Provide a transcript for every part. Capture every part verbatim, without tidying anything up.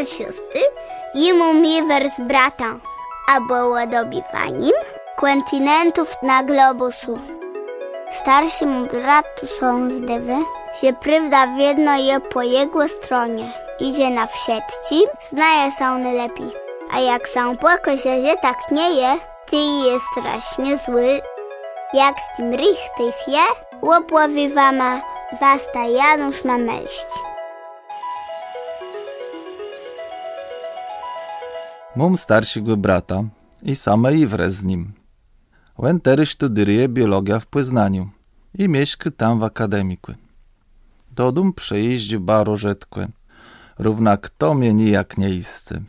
Siostrë, jô móm jiwer z bratã, abò òdobiwanim kòntinentów na globùsu. Starszémù bratu sã zdôwô, że prôwda wiedno je pò jegò stronie i że na wszëtczim znaje sã nôlepi. A jak sã pòkôże, że tak nie je, tej je straszno złi. Jak z tim richtich je, òpòwié wama wasta Janusz Mamelsczi. Móm starszégò brata i same jiwrë z nim. Òn terô sztudérëje biologiã w Pòznaniu i mieszkô tam w akademikù. Dodóm przëjéżdżô baro rzôdkò, równak to mie nijak nie jiscy.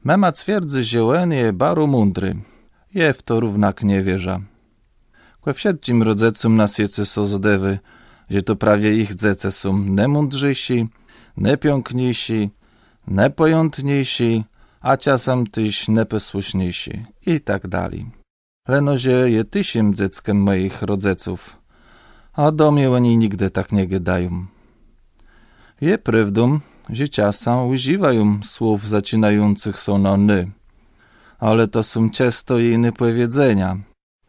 Mëma twierdzy, że òn je baro mądri. Jô w to równak nie wierzã. Kò wszëtczim rodzëcóm na swiece sã zdôwô, że to prawie jich dzecë są nômądrzészé, nôpiãkniészé, nôpòjãtniészé, a czasã téż nôpòsłëszniészé i tak dali. Leno że jô téż jem dzeckã mòjich rodzëców, a do mie òni nigdë tak nie gôdają. Je prôwdą, że czasã ùżiwają słów zaczinającëch sã na n, ale to są czësto jiné pòwiedzenia.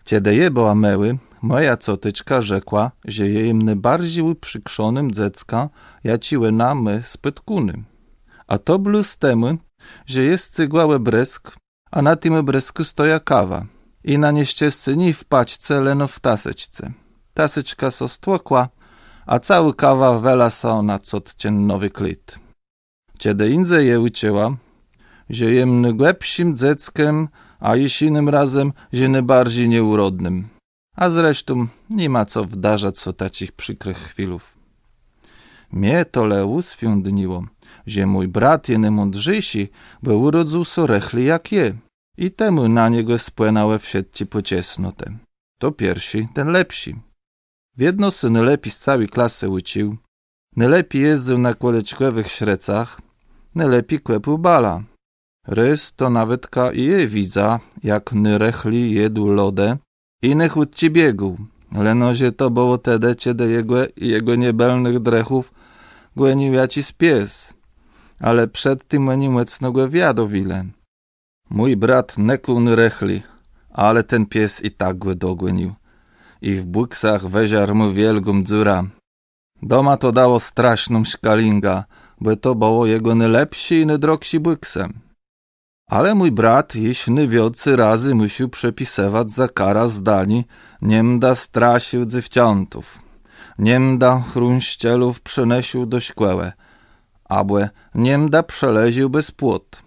Czedë jô bëła môłô, mòja cotëczka rzekła, że jô jem nôbarżi ùprzikrzonym dzeckã, jaczé òna mô spòtkóné. A to blós temù, że jô scygła òbrôzk, a na tim òbrôzkù stoja kawa. I na nieszczescé nié w paczce, leno w tasëczce. Tasëczka sã stłëkła, a całô kawa wëla sã na cotczin nowi kléd. Czedë jindze jô ùczëła, że jem nôgłëpszim dzeckã, a jesz jinym razã, że nôbarżi nieùrodnym. A zresztą ni ma co wdarzac so taczich przikrëch chwilów. Mie to le ùswiądniło, że mój brat je nômądrzészi, bò ùrodzył sã rëchli jak jô. I temù na niegò spłënãłë wszëtczé pòczestnotë. To pierszi, ten lepszi. Wiedno sã nôlepi z całi klasë ùcził, nôlepi jezdzył na kòleczkòwëch szrëcach, nôlepi kòpił bala. Rôz to nawetka i jô widza, jak nôrëchli jôdł lodë i nôchùtczi biégł. Leno że to bëło tedë, czedë jegò i jegò niebëlnëch drëchów gònił jaczis pies. Ale przed tim òni mòcno gò wiadowilë. Mój brat nëkôł nôrëchli, ale ten pies i tak gò dogònił. I w bùksach wëżarł mù wiôlgą dzurã. Doma to dało straszną szkalingã, bò to bëłë jegò nôlepszé i nôdrogszé bùksë. Ale mój brat jesz nôwiãcy razy mùszôł przepisëwac za karã zdanié: „Nie mdã strasził dzéwczãtów. Nie mdã chrąszczelów przënôszôł do szkòłë”, abò „Nie mdã przelôzôł bez płot”.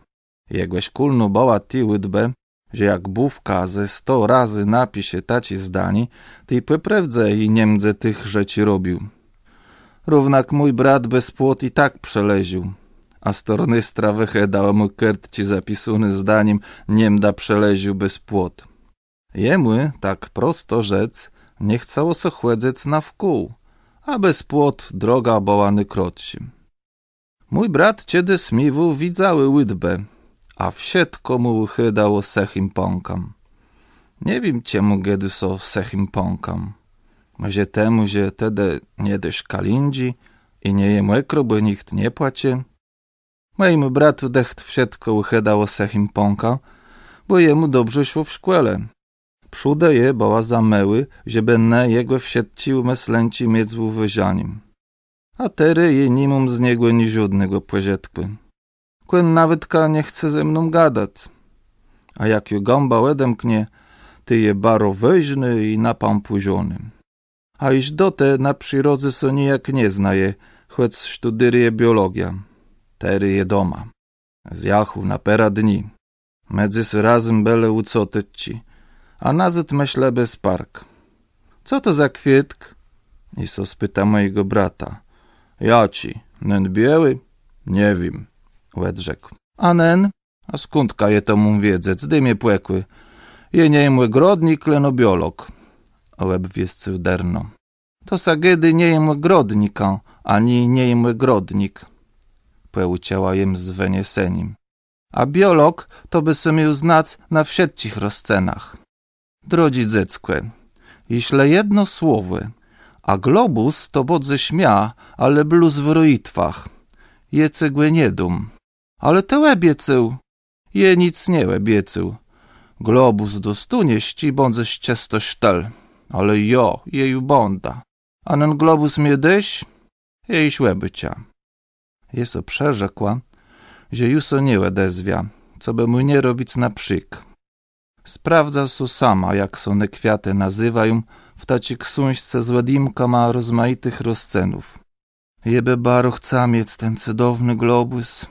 Jegò szkólnô bëła ti ùdbë, że jak bówka ze sto razy napisze taczé zdanié, tej pò prôwdze i nie mdze tëch rzeczi robił. Równak mój brat bez płot i tak przelôzôł, a z tornistra wëchôdałë mù kôrtczi zapisóné zdanim: „Nie mdã przelôzôł bez płot”. Jemù, tak prosto rzec, nie chcało sã chòdzëc nawkół, a bez płot droga bëła nôkrótszô. Mój brat czedës miôł widzałé ùdbë, a wszëtkò mù wëchôdało sëchim pãkã. Nie wiém, czemù gôdô sã sëchim pãkã. Mòże temù, że tedë nie dôsz kalãdżi i nie je mòkro, bò nicht nie płacze. Mòjémù bratu dëcht wszëtkò wëchôdało sëchim pãkã, bò jemù dobrze szło w szkòle. Przódë jô bëła za môłô, żebë ne jegò wszëtczé ùmëslënczi miec w ùwôżanim. A terô jô ni móm z niegò niżódnégò pòżëtkù. Kò òn nawetka nie chce ze mną gadac. A jak jô gãbã òdemknã, tej je baro wôżny i napãpùżony. A jesz do te na przirodze sã nijak nie znaje, chòc sztudérëje biologiã. Terô je doma. Zjachôł na pôrã dni. Më dzys razem bëlë ù cotëczi, a nazôd më szlë bez park. „Co to za kwiôtk?” jô sã spita mòjégò brata. „Jaczi? Nen biôłi?” „Nie wiém”, òdrzekł. „A nen?” „A skądka jô to móm wiedzec? Dôj mie pòkù. Jô nie jem ògrodnik, leno biolog”, òbwiescył dërno. „To sã gôdô: nie jem ògrodnikã, a nié nie jem ògrodnik”, pòùczała jem z wëniesenim. „A biolog to bë sã miôł znac na wszëtczich roscënach”. „Drodżé dzeckò, jesz le jedno słowò, a globùs to bãdzesz mia, ale blós w rojitwach. Jô cë gò nie dóm”, Ale të òbiecôł. Jô nick nie òbiecôł. Globùs dostóniesz, czej bãdzesz czësto sztël. Ale jo, jô ju bãdã. A nen globùs mie dôsz? Jô jesz òbôczã. Jô so przërzekła, że ju sã nie òdezwiã, cobë mù nie robic na przék. Sprôwdzã so sama, jak sã ne kwiatë nazywają, w taczi ksążce z òdjimkama rozmajitëch roscënów. Jô bë baro chca miec ten cëdowny globùs.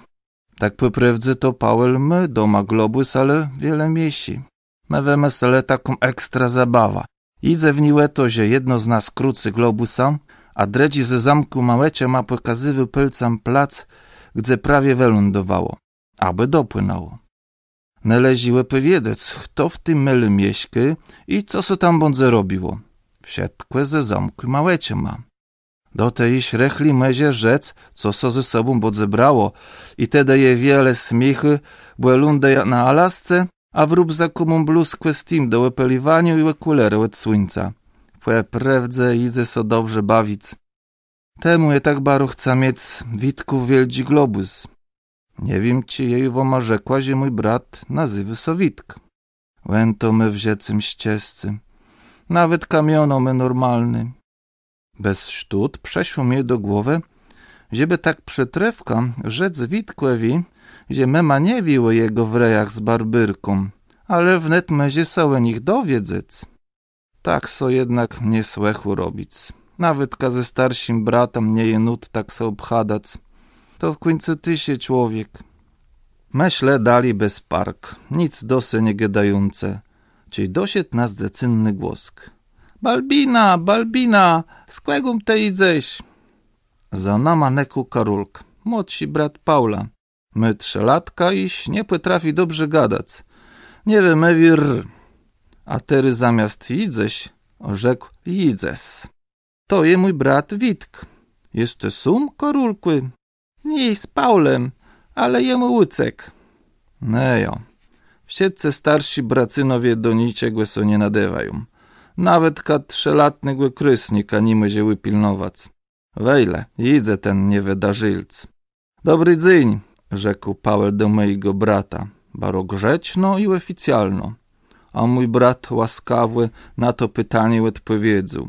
Tak pò prôwdze to Paweł mô doma globùs, ale wiele mniészi. Më wëmëslëlë taką ekstra zabawã. Jidze w ni ò to, że jedno z nas krący globùsã, a drëdżé ze zamkłima òczëma pòkazywô pôlcã plac, gdze prawie wëlądowało, abò dopłënãło. Nôleżi òpòwiedzec, chto w tim môlu mieszkô i co sã tam bãdze robiło. Wszëtkò ze zamkłima òczëma. Do te jesz rëchli mòże rzec, co sã ze sobą bãdze brało, i tedë je wiele smiéchù, bò lądëjã na Alasce, a w rëbzakù móm blós kòstium do òpôliwaniô i òkùlôrë òd słuńca. Pò prôwdze jidze sã dobrze bawic. Temù jô tak baro chcã miec Witków wiôldżi globùs. Nie wiém, czë jô ju wama rzekła, że mój brat nazéwô sã Witk. Òn to mô w żëcym szczescé. Nawetka miono mô normalné. Bez sztót przëszło mie do głowë, żebë tak przëtrôfkã rzec Witkòwi, że mëma nie wié ò jegò wrejach z Barbôrką, ale wnet mòże sã ò nich dowiedzec. Tak sã jednak nie słëchô robic. Nawetka ze starszim bratã nie je nót tak sã òbchadac. To w kùńcu téż je człowiek. Më szlë dali bez park, nick do se nie gôdającë, czej doszedł nas dzecynny głosk. Balbina, Balbina, z kògùm të jidzesz? Za nama nëkôł Karólk, młodszi brat Paùla. Mô trzë latka i jesz nie pòtrafi dobrze gadac. Nie wëmówi r. A terô zamiast jidzesz rzekł jidzes. To je mój brat Witk. Jes të sóm, Karólkù? Nié, z Paùlã, ale jemù ùcekł. No jo. Wszëtcë starszi bracynowie do niczegò sã nie nadôwają. Nawetka trzëlatnégò krôsnika ni mòże ùpilnowac. Wejle, jidze ten niewëdarzëlc. Dobri dzéń, rzekł Paùel do mòjégò brata, baro grzeczno i òficjalno. A mój brat łaskawò na to pitanié òdpòwiedzôł.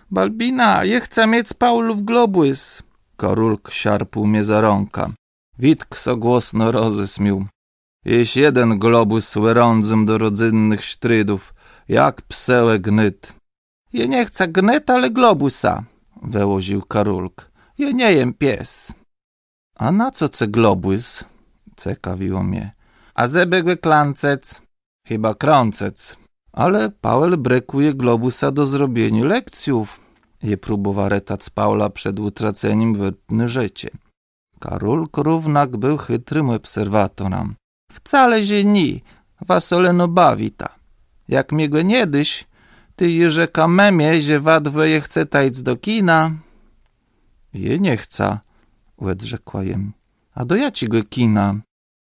Balbina, jô chcã miec Paùlów globùs. Karólk szarpnął mie za rãkã. Witk sã głosno rozesmiôł. Jesz jeden globùs òrądzym do rodzynnëch sztridów, jak psë ò gnôt. Jô nie chcã gnôt, ale globùsa, wëłożił Karólk. Jô nie jem pies. A na co cë globùs? Cekawiło mie. A żebë gò klãcëc. Chëba krãcëc. Ale Paùel brëkùje globùsa do zrobieniô lekcjów. Jô próbòwa retac Paùla przed ùtracenim wôrtny rzeczë. Karólk równak béł chitrim òbserwatorã. Wcale że nié, wa sã leno bawita. Jak mie gò nie dôsz, tej jô rzekã mëmie, że wa dwòje chceta jic do kina. Jô nie chcã, òdrzekła jem. A do jaczégò kina?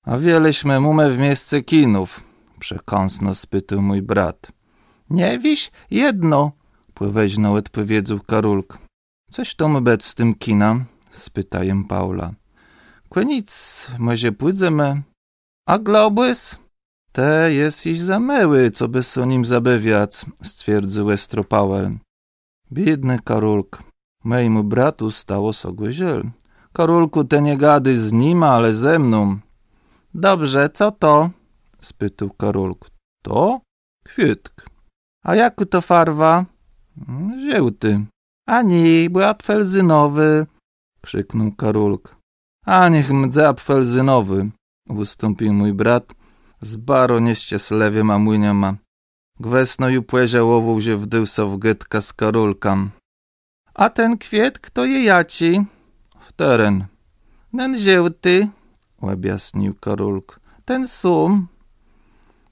A wiele më mómë w miesce kinów? Przekąsno spitôł mój brat. Nie wiész? Jedno, pòwôżno òdpòwiedzôł Karólk. Cos to mô bëc z tim kinã? Spita jem Paùla. Kò nick, mòże pùdzemë. A globùs? Të jes jesz za môłi, cobë sã nim zabôwiac, stwierdzył òstro Paùel. Biédny Karólk. Mòjémù bratu stało sã gò żôl. Karólkù, të nie gadôj z nima, ale ze mną. Dobrze, co to? Spitôł Karólk. To? Kwiôtk. A jakô to farwa? Żôłti. A nié, bò apfelzynowi, krziknął Karólk. A niech mdze apfelzynowi, ùstąpił mój brat z baro nieszczeslëwima mùniama. Gwësno ju pòżałowôł, że wdôł sã w gôdkã z Karólkã. A ten kwiôtk to je jaczi? Chtëren? Nen żôłti, òbjasnił Karólk. Ten sóm.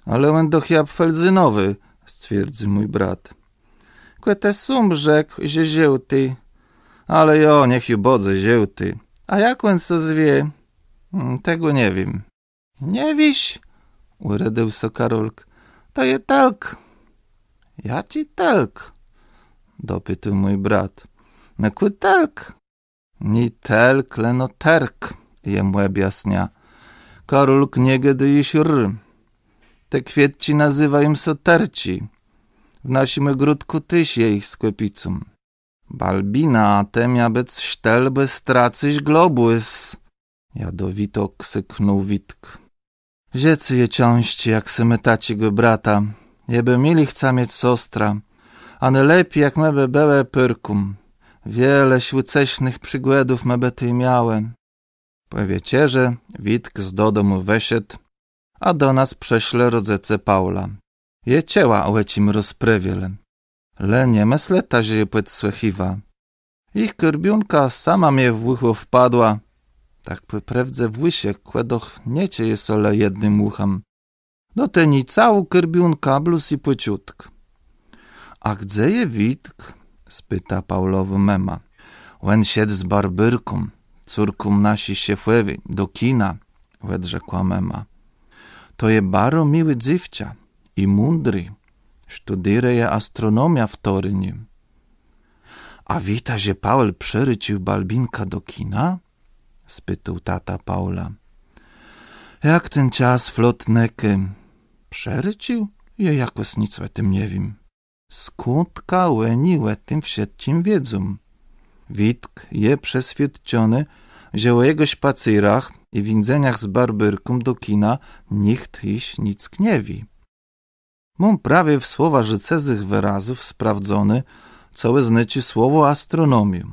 Ale òn doch je apfelzynowi, stwierdzył mój brat. Kò të sóm rzekł, że żôłti. Ale jo, niech ju bãdze żôłti. A jak òn sã zwie? Mm, tegò nie wiém. Nie wiész? Ùredzył sã Karólk. To je tëlk. Jaczi tëlk? Dopitôł mój brat. No kò tëlk. Nié tëlk, leno tërk. jem òbjasnia. Karólk nie gôdô jesz r. Te kwiôtczi nazywają sã terczi. W naszim ògródkù téż je jich z kòpicą. Balbina, të mia bëc sztël, bò stracysz globùs, jadowito krziknął Witk. Żëcé je cãżczé, jak sã mô taczégò brata. Jô bë mili chca miec sostrã, a nôlepi, jak më bë bëłë pôrką. Wiele ùcesznëch przigòdów më bë tej miałë. Pò wieczerzë Witk z dodomù wëszedł, a do nas przëszlë rodzëce Paùla. Jô czëła, ò czim rozprôwielë. Le nie mëslëta, że jô pòdsłëchiwa. Jich kôrbiónka sama mie w ùchò wpadła. Tak pò prôwdze w ùszë kò doch nie czëje sã le jednym ùchã. Do te nié całô kôrbiónka, blós ji pòczątk. A gdze je Witk? Spita Paùlowô mëma. Òn szedł z Barbôrką, córką naszi szefòwi, do kina, òdrzekła mëma. To je baro miłé dzéwczã i mądré. Sztudérëje astronomiã w Torinie. A wiéta, że Paùl przërôcził Balbinkã do kina? Spitôł tata Paùla. Jak ten czas flot nëkô. Przërôcził? Jô jakòs nic ò tim nie wiém. Skądka òni ò tim wszëtczim wiedzą? Witk je przeswiôdczony, że ò jegò szpacérach i wińdzeniach z Barbôrką do kina nicht jesz nick nie wié. Móm prawie w słowarzë cëzëch wërazów sprawdzoné, co òznôczô słowò astronomiô.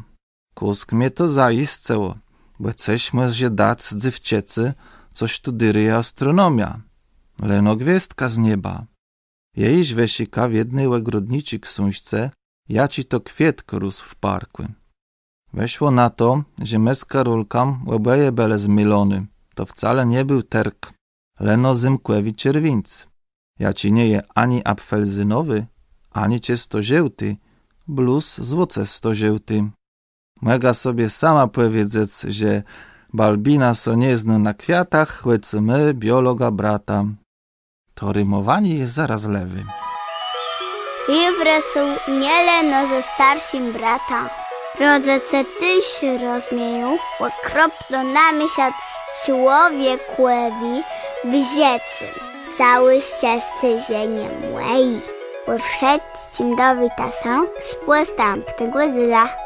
Kùsk mie to zajiscëło, bò cëż mòże dac dzéwczãce, co sztudérëje astronomiã? Leno gwiôzdkã z nieba. Jô jesz wëszëka w jedny ògrodniczi ksążce, jaczi to kwiôtk rósł w parkù. Wëszło na to, że më z Karolkã òbòje bëlë zmilony. To wcale nie béł terk, leno zymkòwi czerwińc, jaczi nie je ani apfelzynowi, ani czësto żôłti, blós złocësto-żôłti. Mògã sobie sama pòwiedzec, że Balbina sã nie znô na kwiatach, chòc mô biologa brata. To rimòwanié je zarazlëwé. Jiwrë są nié leno ze starszim bratã. Rodzëce téż rozmieją òkropno namieszac człowiekòwi w żëcym. Całé szczescé, że nié mòji. Ò wszëtczim dowiéta sã z pòstãpnégò dzéla.